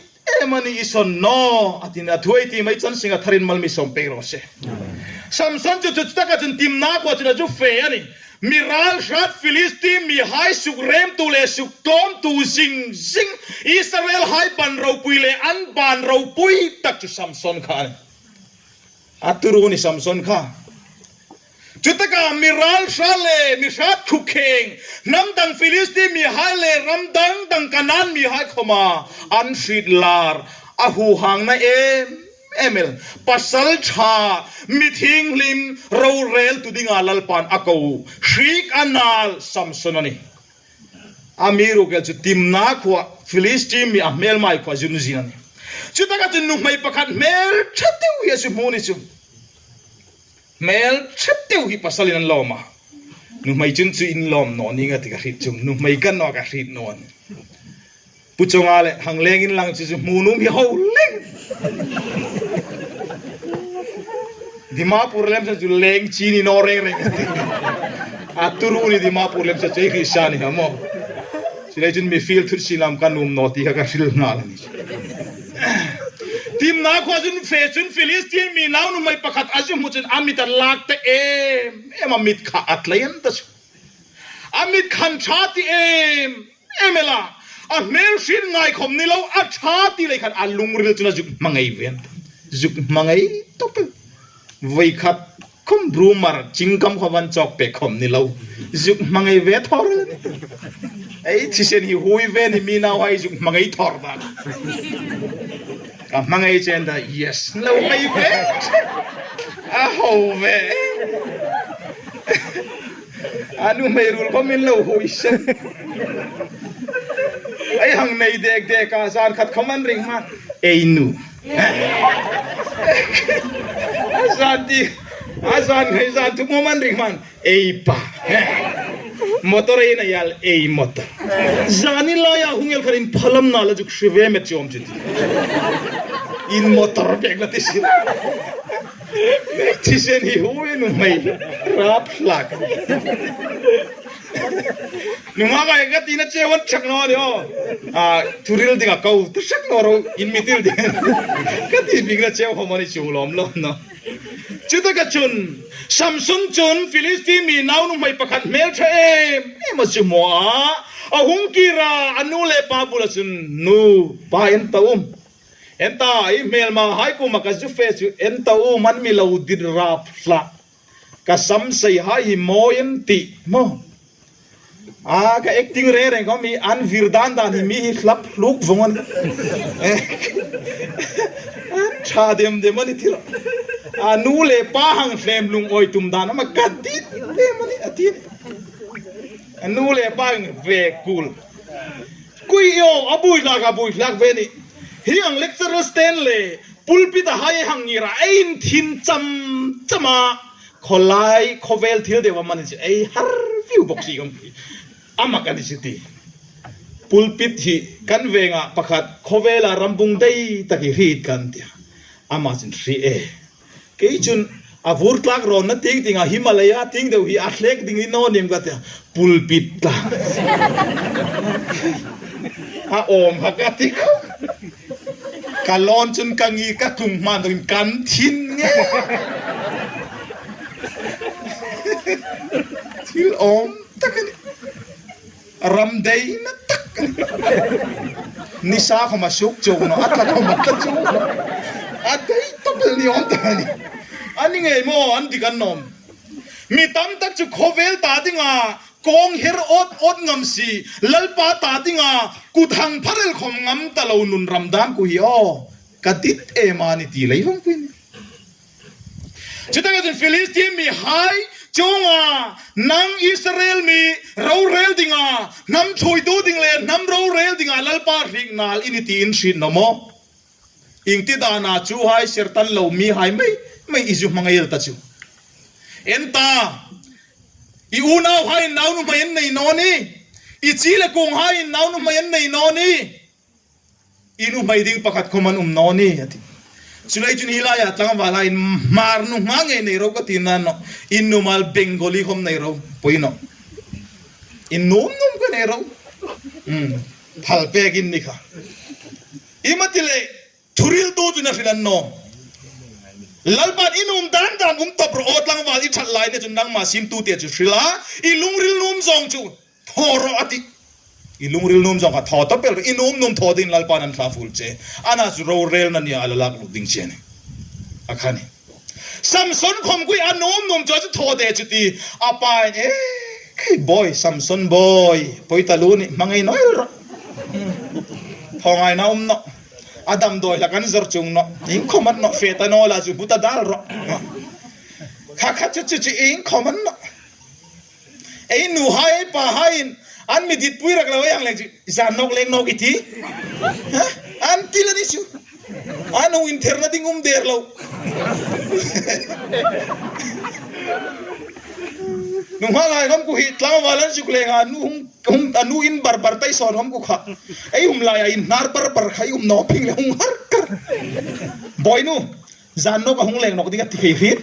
em a ni i sawn naw, a ti a, thu ei tiem ei chan seng a tharin mal mi sawm pek raw se. Samson chu chu taka chun Timna khuoa chun a zu fe a nih. Mi ral hrat Philistin mihai sukremtu le suktlawmtu zing zing Israelhai ban ropui le an ban ropui tak chu Samson kha a nih. A turu ni Samson kha. Chutaka mi ral hrat le mi hrat thukheng, hnam dang Philistin mihai le ram dang dang Kanan mihai khoma an hriet lar a huhangna em em el. Pasal ṭha, mi thienghlim, roreltu dinga Lalpan a ko, hriek a nal Samson a nih. Amiruokchu timna khuoa, Philistine mi a hmêlma khuoa zun zing a nih. Chutaka chun nuhmei pakhat hmel ṭha deu hi a zu hmu ni chu. Hmel ṭha deu hi pasalin an lawm a. Nuhmei chun chu in lawm naw ning a ti ka hriet chu. Nuhmei ka naw ka hriet naw a nih. Pu Chonga le hang leng inlang chu chu hmu nuom hi ho leng. Dimapur lem sa chu leng chi ni naw reng reng. A turu ni Dimapur lem sa chu ei hriet sa ni ha maw. Chuleiin chun mi fiel thut si lam ka nuom naw ti kha ka hril nghal a nih. Timna khuoa zun fe chun Philistine mi naunuhmei pakhat a zu hmu chun a mit a lak ta em em, a mit kha a tlei an ta chu. A mit khan ṭha ti em em el a. A hmel hriet ngai khom ni lo, a ṭha ti lei khan a lungril chun a zuk hmangai ve an ta. Zuk hmangai tawp el. Voi khat khom brumar chingkam kha van chawk pek khom ni lo. Zuk hmangai ve thawr. Ei thisen hi hui ve ni mi nauhai zuk hmangai thawr dan. Ka hmangai chen ta, yes. Lo hmangai ve. A ho ve. A nuhmei ruol khom in lo hui se. Ei hang nei dek dek a zan khat khom an ring hman. Ei nu. A zan ti, a zan ngai zan thum khom an ring hman. Ei pa. Motor ei na yal ei motor. Zani laia hung el khan in phalam na la zuk hri ve met chom chu ti. In motor bek la ti si. Thisen hi hui nuhmei. Rap hlak. Nunghak ka tina cheu an chak naw ni o. A, thuril dinga ko, ta sak naw ro, in mi til ding. Ka ti bikna cheu khom a ni chu lawm lawm naw. Chutaka chun, Samson chun Philistine mi naunuhmei pakhat hmel ṭha em em a zu hmu a. A hung kir a, a nu le pa bula chun, nu, pa en ta u. En ta, i hmelmahai kuoma ka zu fe chu, en ta u, an mi lo dit rap hlak. Ka sam sei hai hi mawi an ti, maw. A, ka acting reng reng khom hi an vir dan dan hi mi hi hlap hluk vong an. Eh, an ṭha dem dem a ni thil. A nu le pa hang hlem lung awi tum dan ama ka dit dem a ni a ti. A nu le pa hang ve kul. Kui o, a buoi hlak, a buoi hlak ve ni. Hi ang lecturer stand le, pulpit a hai hang ngira, ei inthin cham cham a. Khawlai, khawvel thil deu a man si, ei har viu bok si kong. Ama kan si ti. Pulpit hi kan venga pakhat, khawvela rambung dei tak hi hriet kan tia. Ama chun hri e. Kei chun a vur tlak rawn na ting ting a, Himalaya ting deu hi a hlek ding ni naw nim ka tia. Pulpit tlak. A awm ha ka ti kha. Ka lawn chun ka ngi ka tlung hman dawin kan thin nge. Thil awm tak a ni. Ram dei na tak a ni. Nisa khom a suk chuk naw, a tla khom a tla chuk naw. A dei tak el ni awm tak a ni. A ni ngei maw, an dik an nawm. Mi tam tak chu khawvel ta dinga, kawng her awt awt ngam si, Lalpa ta dinga, kut hang phar el khom ngam ta lo nun ram dan ku hi aw. Ka dit em a ni ti lei vong pui ni. Chutaka chun Philistine mihai chunga, nang Israel mi rorel dinga, hnam ṭhuoitu ding le hnam rorel dinga Lalpa hriek nal i ni ti in hriet naw maw. Ieng ti dana chuhai ser tan lo mihai mei mei i zu hmangai el ta chu. En ta, i unauhai naunuhmei an nei naw ni, i chi le kunghai naunuhmei an nei naw ni. I nuhmei ding pakhat khom an um naw ni, a ti. Chuleiin chun hi laia tlangvalhai in Hmar nuhmei ngei nei ro ka ti naw. In nuhmei Bengali khom nei ro, poi naw. In nuom nuom ka nei ro. Hmm. Phal pek in ni kha. I ma ti le, thuriltu chu na hril an naw. Lalpan i nuom dan dan um tawp ro, aw tlangval i ṭhat lai ni chun nangma siemtu te chu hril a. I lungril nuom zawng chu thaw ro a ti. I lungril nuom zawng kha thaw tawp el, i nuom nuom thaw dingin Lalpan an thla ful che. Ana chu rorelna nia a la lak lut ding che ni. A kha ni. Samson khom kui a nuom nuom chu chu thaw de chu ti. A pain, eh, hey boy, Samson boy, poi ta lu ni, hmangai naw el ro. Thaw ngaina um naw. A damdawi hlak an zar chuong naw. Iengkhawm a ni naw, fe ta naw la chu bu ta dal rawh. Kha kha chu chu chu iengkhawm a ni naw. Ei nuhai, ei pahaiin an mi ditpui rak lo ei hang leng chu, zan nawk leng nawk i ti. Ha? An ti la ni chu. An hung intherna ding um der lo. Nunghak hai ngam ku hi tlangval an zuk leng a, nu hung, hung, a nu in bar bar tai sawn ngam ku kha. Ei um lai a inhnar bar bar kha, ei um naw phing le hung har kar. Bawinu, zan nawk a hung leng nawk ding a ti khei hriet.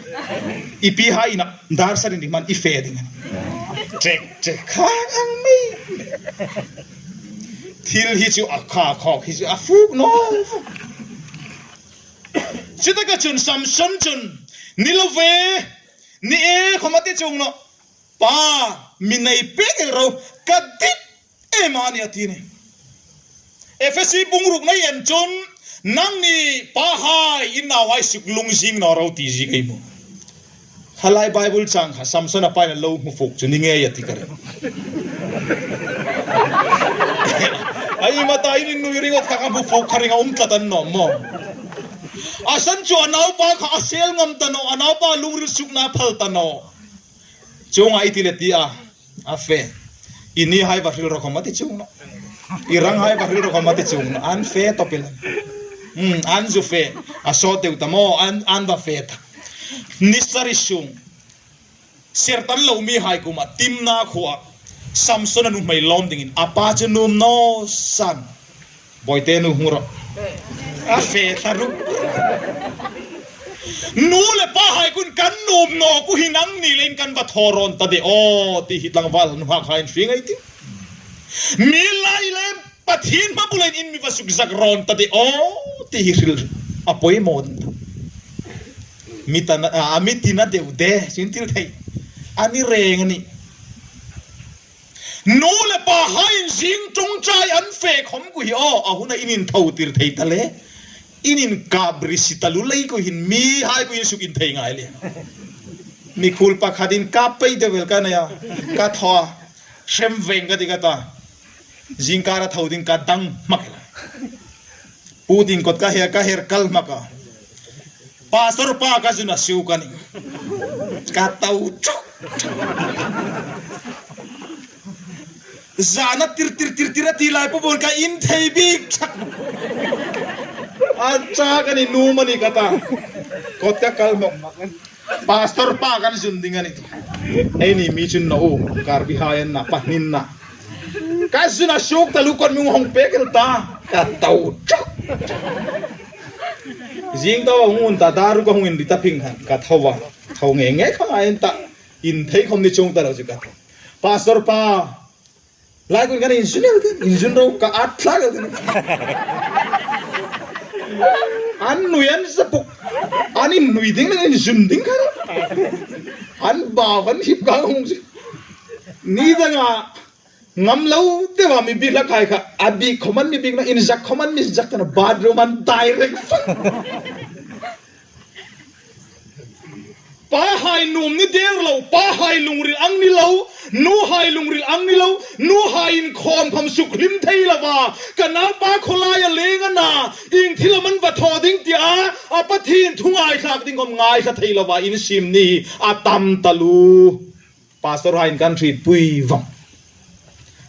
I pahai ina dar sarin ding hman i fe ding. Chek, chek, kha ang mi. Thil hi chu a kha khawk hi chu a fuk naw. Chutaka chun Samson chun, ni lo ve, ni e khawm a ti chuong naw. Pa, mi nei pek el ro, ka dit em a nih a ti ni. Efesi bung rukna ei en chun, nangni pahai in nauhai suk lungzing naw ro ti ziek ei hmu. Kha lai Bible chang kha Samson a pain a lo hmu fuk chu ni ngei a ti ka ring. Ei mata in innui ringawt kha ka hmu fuk kha ring a um tlat a ni naw maw. A san chu a naupa kha a sel ngam ta naw, a naupa lungril sukna phal ta naw. Chuong a i ti le ti a, a fe. I nihai va hril ro khawm a ti chuong naw. I ranghai va hril ro khawm a ti chuong naw. An fe tawp el. Hmm, an zu fe. A sawt deu ta maw, an, an va fe ta. Ni sari sung. Ser tan lo mihai kuoma Timna khuoa Samson a nuhmei lawm dingin a pa chu nuom naw san. Bawite nu hung ro. A fe ta ru. Nu le pahai kuoin kan nuom naw ku hi nangni leiin kan va thaw rawn ta de aw, ti hi tlangval nuhmei hai in hriet ngei ti. Mi lai le Pathien hma bula in mi va suk zak rawn ta de aw, ti hi hril a poimaw. Mi tina, a, a mi tina deu de, sin thil thei. A ni reng a nih. Nu le pahaiin zing ṭawngṭai an fe khawm ku hi aw, a huna in inthotir thei ta le. In inkap ri si ta lu lei ku hin mihai ku in suk in thei ngai le. Mikhuol pakhatin kap pei deu el ka nei a. Ka thaw a. Hrem veng ka ti ka ta. Zingkar a tho ding ka dang hmak el a. Putin kawt ka her, ka her kal hmak a. Pastor pa ka zun a siu ka ni. Ka tau chuk. Zana tir tir tir tir a ti lai po bon ka in thei bik chak. A cha ka ni nu mani ka ta. Kawt ka kal hmak. Pastor pa kan zun ding a ni. Eini mi chun naw u, Karbi hai an na, pahnin na. Ka zun a suk ta lu kon mi hung pek el ta. Ka tau chuk. Zing tau hung un ta, daru ka hung inri ta phing han. Ka thaw a. Thaw nge nge kha ngai ta. In thei khawm ni chuong ta lo chu ka. Pastor pa. Lai kuoin kan inzun el, inzun ro ka at thlak el. An nui an za puk. An innui ding le inzun ding kha. An bau an hip ka hung si. Ni danga ngam lo deu a mi bik la khai kha. A bik khawm an mi bik na, inzak khawm an mi zak ta na, bathroom an direct. Pahai nuom ni der lo, pahai lungril ang ni lo, nuhai lungril ang ni lo, nuhai inkhawm khawm suk hlim thei lova, ka naupa khawlaia leng a na, ieng thil am an va thaw ding tia, a Pathien thu ngaithlak ding khawm ngaithla thei lova, in sim ni, a tam ta lu. Pastor haiin kan hrietpui vawng.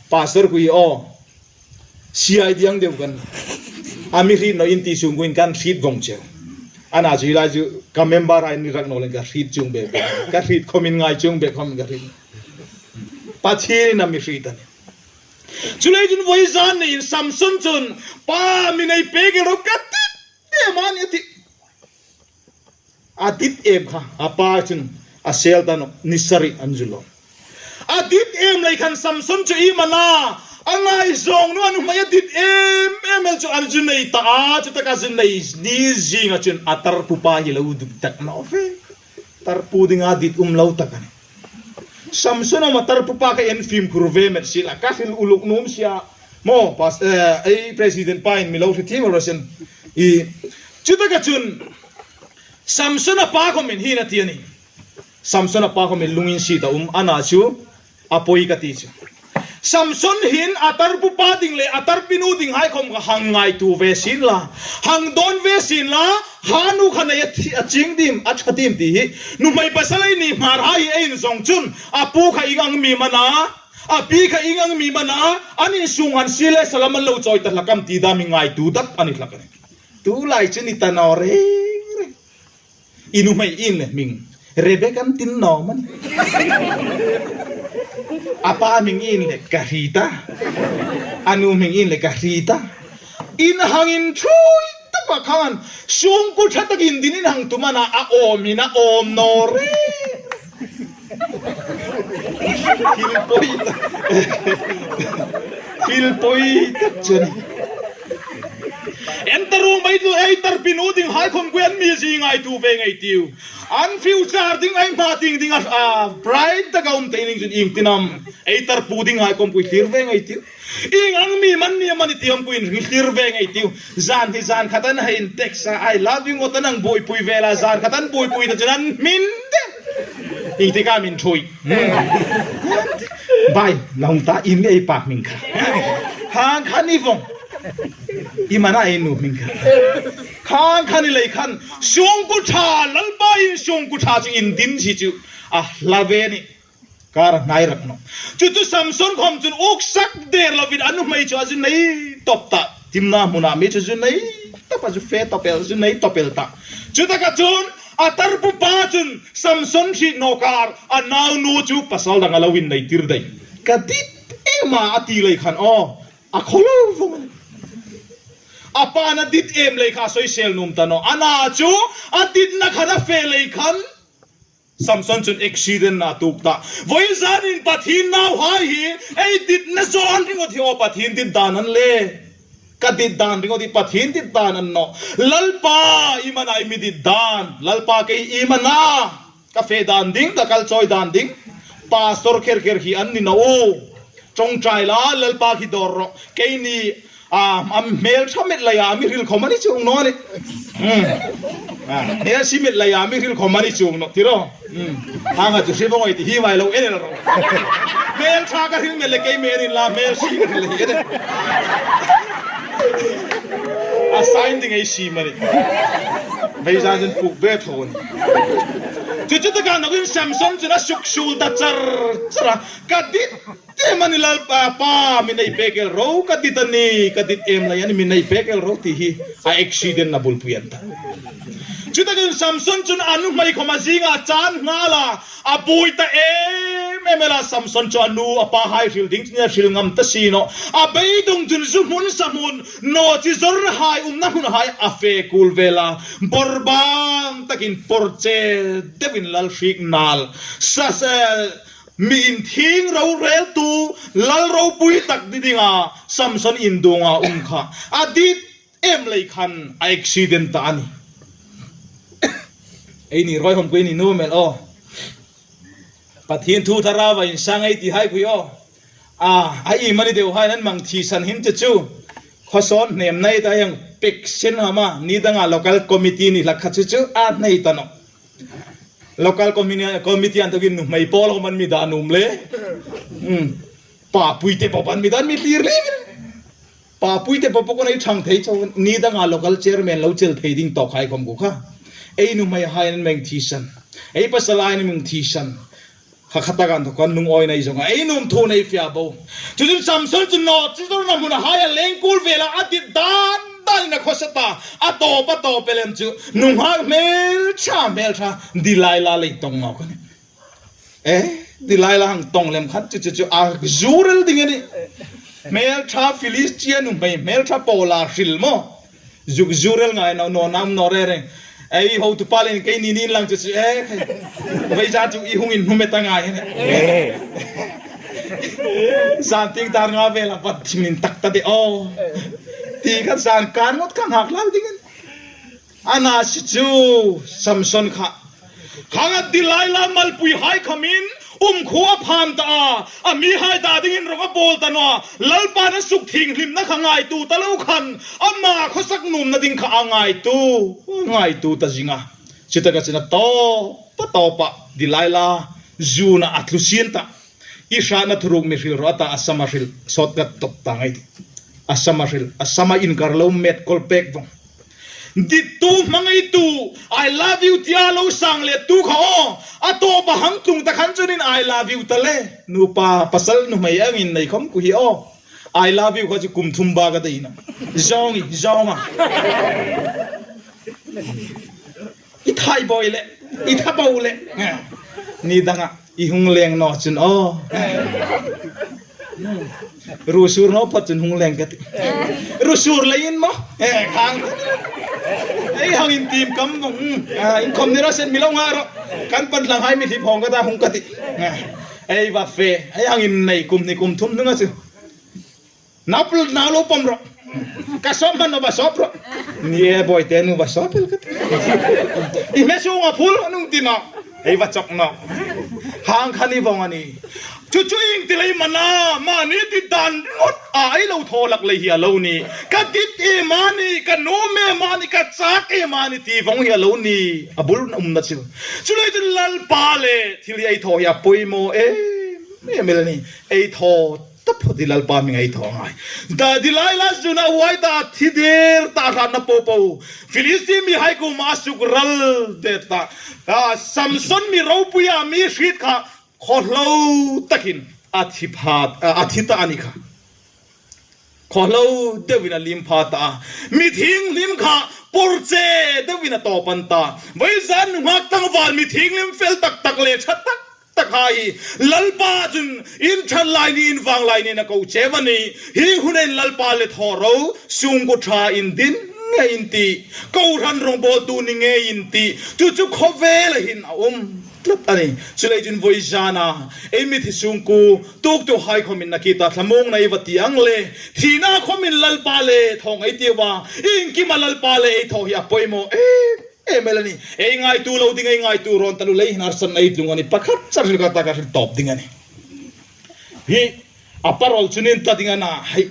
Pastor ku hi aw. C I D ang deu kan. A mi hriet naw in ti sung kuoin kan hriet vawng cheu. Ana chu hi lai chu ka member hai ni rak naw leng ka hriet chuong bek. Ka hriet khawmin ngai chuong bek khawm ka hriet. Pathienin a mi hriet a nih. Chuleiin chun voi zan niin Samson chun pa mi nei pek el ro ka ti. Te man i ti. A dit em kha, a pa chun a sel ta naw, ni sari an zu lo. A dit em lei khan Samson chu i mana, a ngaizawng naw a, nuhmei a dit em em el chu an zu nei ta a, chutaka zu nei ni zinga chun a tarpupa hi lo duk tak naw ve. Tarpu dinga dit um lo tak a nih. Samson a ma tarpupa kha en fimkhur ve met si la, ka hril uluk nuom si a. Maw, pas-, eh, ei president pain mi lo hre thiem ro sin. I, chutaka chun, Samson a pa khawmin hi a ti a nih. Samson a pa khawmin lunginsiet a um, ana chu a poi ka ti chu. Samson hin a tarpupa ding le a tarpinu dinghai khom kha hang ngaituo ve sien la, hang dawn ve sien la, ha nu kha nei a thi-, a ching dim, a ṭha dim ti hi. Nuhmei pasal ei ni Hmar hai ei inzawng chun, a pu kha ieng ang mi am a na, a pi kha ieng ang mi am a na, an insung an sie le sal am an lo chawi ta hlak am ti dam hi ngaituo tak a ni hlak a nih. Tu lai chu ni ta naw reng reng. I nuhmei in le hming Rebecca an ti naw am a ni? A pa hming in le ka hre ta. A nu hming in le ka hre ta. In hang inṭhuoi tak pa khan, sungkuo ṭha takin din in hang tum a na, a awm in a awm naw reng. Hril poi tak. Hril poi tak chu a nih. Ei tarpupa, ei tarpinu dinghai khom kha an mi zie ngaituo ve ngei ei tiu. An future ding, ei hma tieng ding a, a bright taka um thei ning chun ieng tin am. Ei tarpu dinghai khom kha hlir ve ngei ei tiu. Ieng ang mi am an ni am a ni ti khom kha hlir ve ngei ei tiu. Zan hi zan khat an hei text a, "I love you," ngawt an hang buoipui ve la, zan khat an buoipui ta chun an hming de. Ieng ti ka hming ṭhuoi. Hmm. Bai, nang ta in ei pa hming kha. Hang kha ni vong. Ieng am a na ei nu hming kha. Hang kha ni lei khan, sungkuo ṭha, Lalpa in sungkuo ṭha chu indin si chu. A hla ve ni. Kar hnai rak naw. Chu chu Samson khom chun uksak der lovin a nuhmei chu a zu nei tawp ta. Timna hmuna mi chu zu nei tawp a, zu fe tawp el, zu nei tawp el ta. Chu taka chun a tarpupa chun Samson hriet naw kar, a naunu chu pasal dang a lo innei tir dai. Ka dit em a a ti lei khan aw, a khaw lo vong a nih. A pa'n a dit em lei kha soisel nuom ta naw. A na chu a ditna khan a fe lei khan Samson chun accident a tuok ta. Voi zanin Pathien nauhai hi ei ditna zawn ringawt hi aw, Pathien dit dan a ni le. Ka dit dan ringawt hi Pathien dit dan a ni nawh. Lalpa, ieng am a na i mi dit dan? Lalpa, kei ieng am a na ka fe dan ding, ka kal chawi dan ding? Pastor kher kher hi an ni naw u. Ṭawngṭai la, Lalpa khi dawr rawh. Keini, a, a hmel ṭha met leia mi hril khom a ni chuong naw ni. Hmm. A, hmel si met leia mi hril khom a ni chuong naw, ti rawh. Hmm. Hang a chu hre vong ei ti hi mai lo en el rawh. Hmel ṭha ka hril met le kei mi en inla, hmel si ka hril le en. A sign ding ei siem a nih. Vei zan chun puk be tho a nih. Chu chu taka nawkin Samson chun a suksuol ta char char a. Ka dit em a ni Lalpa, pa, mi nei pek el ro, ka dit a nih, ka dit em lei a nih, mi nei pek el ro ti hi a accident-na bulpui a ni ta. Chu takin Samson chun a nuhmei khom a zinga chan nghal a, a buoi ta em em el a. Samson chu a nu a pahai hril ding chun a hril ngam ta si nawh. A beidong chun zu hmun sa hmun, nawchizawrnahai umna hmunhai a fe kul vel a, bawr bang takin porche deuin lal hriek nal sa, sa, mi inthieng roreltu, lal ropui tak ni dinga Samson induonga um kha a dit em lei khan a accident ta a nih. Eini ruoi khom kha ei ni nuom el aw. Pathien thu tharaua insang ei ti hai kha aw. A, a ieng am a ni deu hai nan mang thisan hin chu chu. Khawsawn hnem nei ta, ieng pek sen hama, ni danga local committee ni hlak kha chu chu a nei ta nawh. Local communi-, committee an thokin nuhmei pawl khom an mi dah nuom le. Hmm. Pa Puite pawp an mi dah, mi hlir le. Pa Puite pawp khom ei ṭhang thei chau, ni danga local chairman lo chel thei ding tawk hai khom kha. Ei nuhmeihai nan mang thisan. Ei pasalhai nan mang thisan. Kha kha taka an thawk an nung awi nei zonga ei nuom thu nei fie bo. Chu chun Samson chu nawchizawrna hmunhai a leng kul vel a, a dit dan danin a khawsa ta. A tawp a tawp el em chu. Nunghak hmel ṭha, hmel ṭha. Delilah lei tawng naw kha a nih. Eh, Delilah hang tawng lem khan chu chu chu a zu rel ding a nih. Hmel ṭha Philistia nuhmei, hmel ṭha pawla hril maw. Zuk zu rel ngai naw, naw nam naw re reng. Ei hotupa le keini ni inlang chu chu, eh, vei zan chu i hung inhmu met a ngai a nih. Zan tieng dar nga vela vat thim intak ta de aw. Ti khan zan kar ngawt khan hak lal ding a nih. A na si chu Samson kha. Khang a Delilah malpuihai khomin um khuo a pham ta a, a mihai dah dingin rawng a bawl ta naw a, Lalpan a sukthienghlimna kha ngaituo ta lo khan, ama khawsak nuomna ding kha a ngaituo, ngaituo ta zing a. Chu taka chun a tawp a tawp a, Delilah zuna a tlu sien ta. Ti hrâtna thuruk mi hril rawh a ta, a sama hril, shortcut top ta ngai ti. A sama hril, a sama inkar lo met kol pek vong. Dittu hmangaitu, "I love you," tia lo sang le tu kha aw. A tawpa hang tlung ta khan chunin, "I love you," ta le. Nupa, pasal nuhmei ang innei khom ku hi aw. "I love you," kha chu kum thum bak a dei na. Zawng i, zawng a. I thai boi le, i tha bo le. Ni danga, i hung leng naw chun aw. Ru sur naw phawt chun hung leng ka ti. Ru sur leiin maw? Eh, khang. Ei hang intiem kam vong. Hmm. Ah, inkhawm ni raw se, mi lo nga rawh. Kan pan tlang hai mi hlip hawng ka ta hung ka ti. Ah, ei va fe. Ei hang innei kum hni kum thum hnunga chu. Nau pul nau lo pawm rawh. Ka sawp hman naw, va sawp rawh. Ni e, Bawite nu, va sawp el ka ti. I hme sunga phul a nung ti naw. Ei va chawk naw. Khang kha ni vong a nih. Chu chu ieng ti lei am a na, mani dit dan lut a, ei lo thaw hlak lei hi a lo nih. Ka dit em a nih, ka nuom em a nih, ka chak em a nih ti vong hi a lo nih. A bul umna chu. Chuleiin Lalpa le thil hi ei thaw hi a poimaw em em el a nih. Ei thaw taphawt hi Lalpa hming ei thaw ngai. Delilah zuna huai ta thi der ta, hratna po po. Philistine mihai kuoma a suk ral der ta. A, Samson mi ropuia mi hriet kha khawhlo takin a thi pha, a, a thi ta a ni kha. Khawhlo deuin a liem pha ta. Mi thienghlim kha pawr che deuin a tawp a ni ta. Vawisun nunghak tlangval mi thienghlim fel tak tak le ṭha tak tak hai Lalpa chun in ṭhat lai ni, in vang lai ni a ko che a nih. Hi hunin Lalpa le thaw ro, sungkuo ṭha indin ngei in ti, kohran rongbawltu ni ngei in ti, chu chu khawvela hin a um tlat a nih. Chuleiin vawisuna ei mithi sungkuo tuoktuhai khawmin a ki ta thlamuongna ei va ti ang le, thina khawmin Lalpa le thaw ngei ei ti a, iengkima Lalpa le ei thaw hi a poimaw em em el a nih. Ei ngaituo lo ding, ei ngaituo rawn taluo leiin harsatna ei tlung a nih, pakhat char hril ka ta, ka hril tawp ding a nih. Hi a parol chu ning ta ding a na, hei.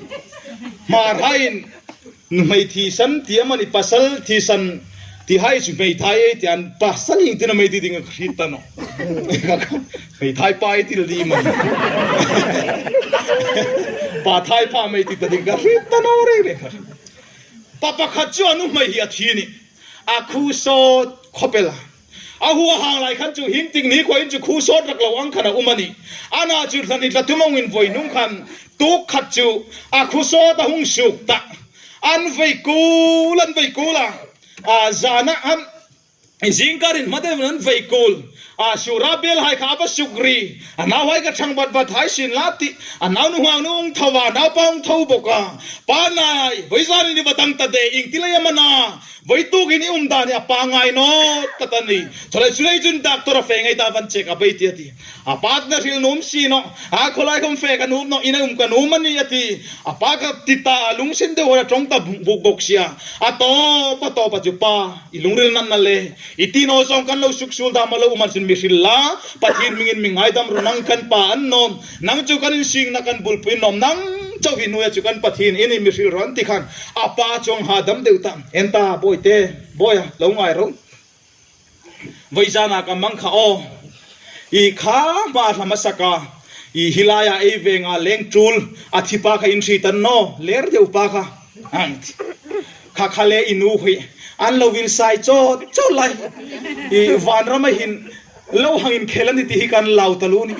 Hmarhain nuhmei thisan ti amanih, pasal thisan ti hai chu hmeithai ei ti a, pasal ieng tin am ei ti ding ka hriet ta nawh. Hmeithai pa ei ti ding amanih. Pathai pa am ei ti ta ding ka hriet ta naw reng reng kha. Pa pakhat chu a nuhmei hi a thi a nih. A khuo sawt khawp el a. A huoihang lai khan chu hieng tik ni khuoin chu khuo sawt rak lo ang khan a um a nih. Ana chu thla hni thla thum a hung invoi hnung khan tuok khat chu a khuo sawt a hung suok ta. An vei kuol, an vei kuol a. A zana an, zingkarin hma deuin an vei kuol. A sura bel hai kha a va suk ri. A nauhai kha ṭhang bat bat hai sin la ti. A nau nuhmei hung tho a, naupa hung tho bok a. Pa nai, vawisun ni va dang ta de, ieng ti lei am a na. Vawituk hin i um dan hi a pa ngai naw ta ta ni. Chuleiin, chuleiin chun doctor-a fe ngei ta, van check up ei tih a ti. A pa ta hril nuom si nawh. A khawlai khawm fe ka nuom nawh, ina um ka nuom a nih a ti. A pa kha ti ta, a lungsen deu a ṭawng ta buk bok si a. A tawp, a tawp a chu pa, i lungril natna le i ti naw zawng kan lo suksuol dam a lo um a chun mi hril la. Pathien hmingin mi ngaidam ro nang kan pa annawm. Nang chu kan insingna kan bulpui annawm, nang chau hi nuoia chu kan Pathien i nih mi hril ro an ti khan. A pa chu a ha dam deu ta. En ta, Bawite, Bawia, lo ngai ro. Vawisuna ka mang kha aw. I kha hma hla hmasa ka. I hi laia ei venga leng tul. A thi pa kha in hriet a ni naw. Ler deu pa kha. Ang ti. Kha kha le i nu hi. An lo insai chawt chawt lai. I vanrama hin lo hang inkhel a nih ti hi kan lau taluo a nih.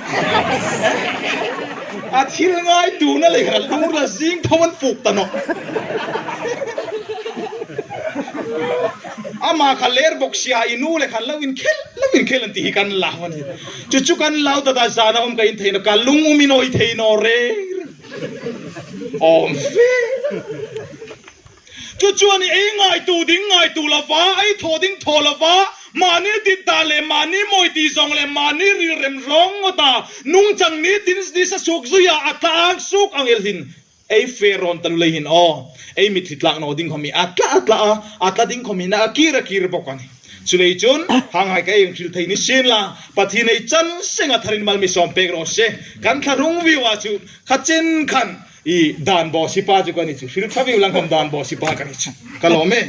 A thil ngaituona lei kha lung la zing tho an fuk ta nawh. Ama kha ler bok si a, i nu le khan lo inkhel, lo inkhel an ti hi kan lau a nih. Chu chu kan lau ta ta zana um ka inthei naw, ka lung um i nawi thei naw re. Awm fe. Chu chu a nih, ei ngaituo ding ngaituo lova, ei thaw ding thaw lova, mani dit dan le, mani mawi ti zawng le, mani rilrem rawng ngawta, nungchang ni tin ni sa suok zuia, a tla ang suok ang el hin. Ei fe rawn taluo lei hin aw, ei mitthli tlak naw ding khawm hi a tla, a tla a, a tla ding khawm hi a kir, a kir bok a nih. Chuleiin chun, hanghai ka hang hril thei ni sien la, Pathien ei chan senga tharin mal mi sawm pek raw se, kan thla rung viu a chu, kha chen khan, i dan bawsipa chu ka ni chu, hril thla viu lang khawm dan bawsipa ka ni chu. Ka lawm e.